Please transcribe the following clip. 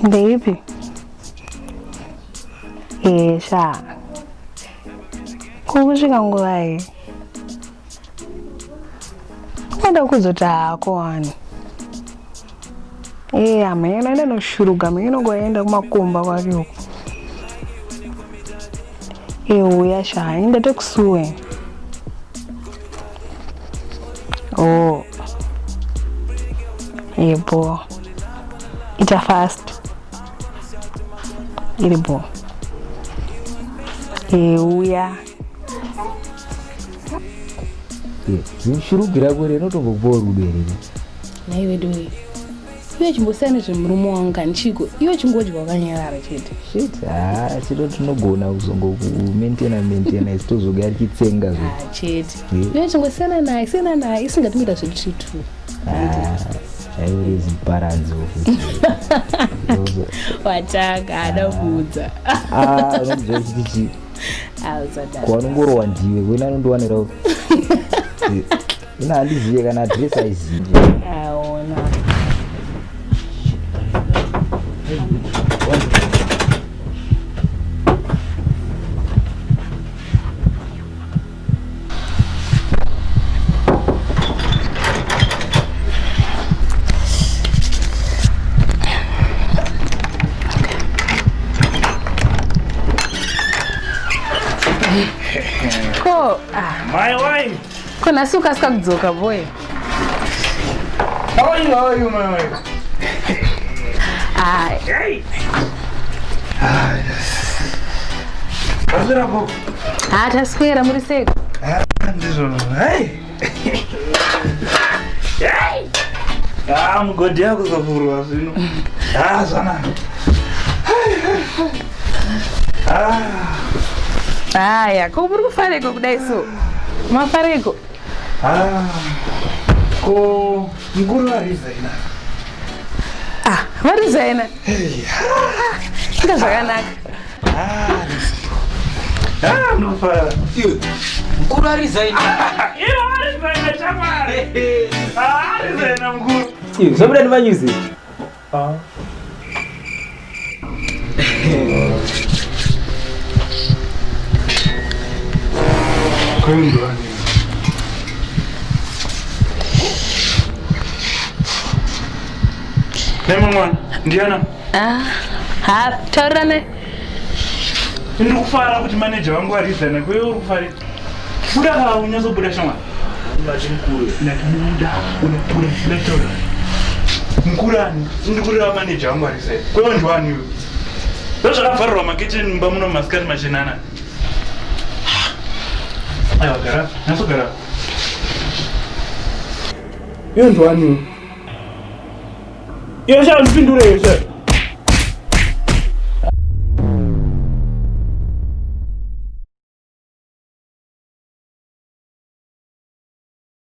Ndeipi? Eh, sha. Kukusvika nguvai? Wada kuzoti hako wani. Eh, hameno enda noshuruga hameno kwaenda kumakomba kwake uko. Eh, uya sha, enda tokusuwe. Oh. Yebo. Ita fast. Iri bo. Eh, uya. Zimushurugi rako rinotombokupawo rudo here? Nhai wedu wee. Iwe chimbosiyana nezvemurume wangu kani chiko. Iwe chingodya wakanyarara chete. Shit, ah, chito tinogona kuzongokumaintaina maintaina isu tozogara tichitsenga zve. Ah, chete. Yeah. Iwe chingosiyana naye, siyana naye isingatimboita zvedu tiri two. Ah, aiwe ziparanzo futi. Watanga ada kuudza. Ah, unoziva chiti chii? Ah, usadaro. Kwaunongorowa ndiwe, wena anondiwanirawo. Ina handizive kana address aizive. Aona. Ko, ah. My wife. Ko nhasi ukasika kudzoka boy. How are you? How are you, my wife? Hi. Hey. Ah, yes. Taswera po. Ah, taswera muri sei? Ah, ndizvo. Hey. Hey. Ah, mugodhi yakuzovhurwa zvino. Ah, zvanaka. Ah. Haya, ko muri kufareko kudai so? Mafareko? Ah. Ko mukuru varizaina. Ah, varizaina. Hey. Inga zvakanaka. Ah, ah, ndofara. Iwe, mukuru arizaina. Iwe arizaina shamwari. Ah, arizaina mukuru. Iwe, zvabuda nemanyuzi. Ah. Nemamwana, ndiana? Ah, ha, taurirane. Ndiri kufara kuti manager vangu varizana, kwewe uri kufarira. Buda ka unyatsobuda shamwari. Vati mukuru. Ndati buda, buda, buda, buda taura. Mukuru ani? Ndiri kureva manager wangu ari sei? Kwewe ndiwani iwe? Ndozvakavharirwa makitchen mumba muno masikati machena ana. Aiwa gara, nyatsogara. Iwe ndiwani iwe? Iwe sha ndipindure iwe sha.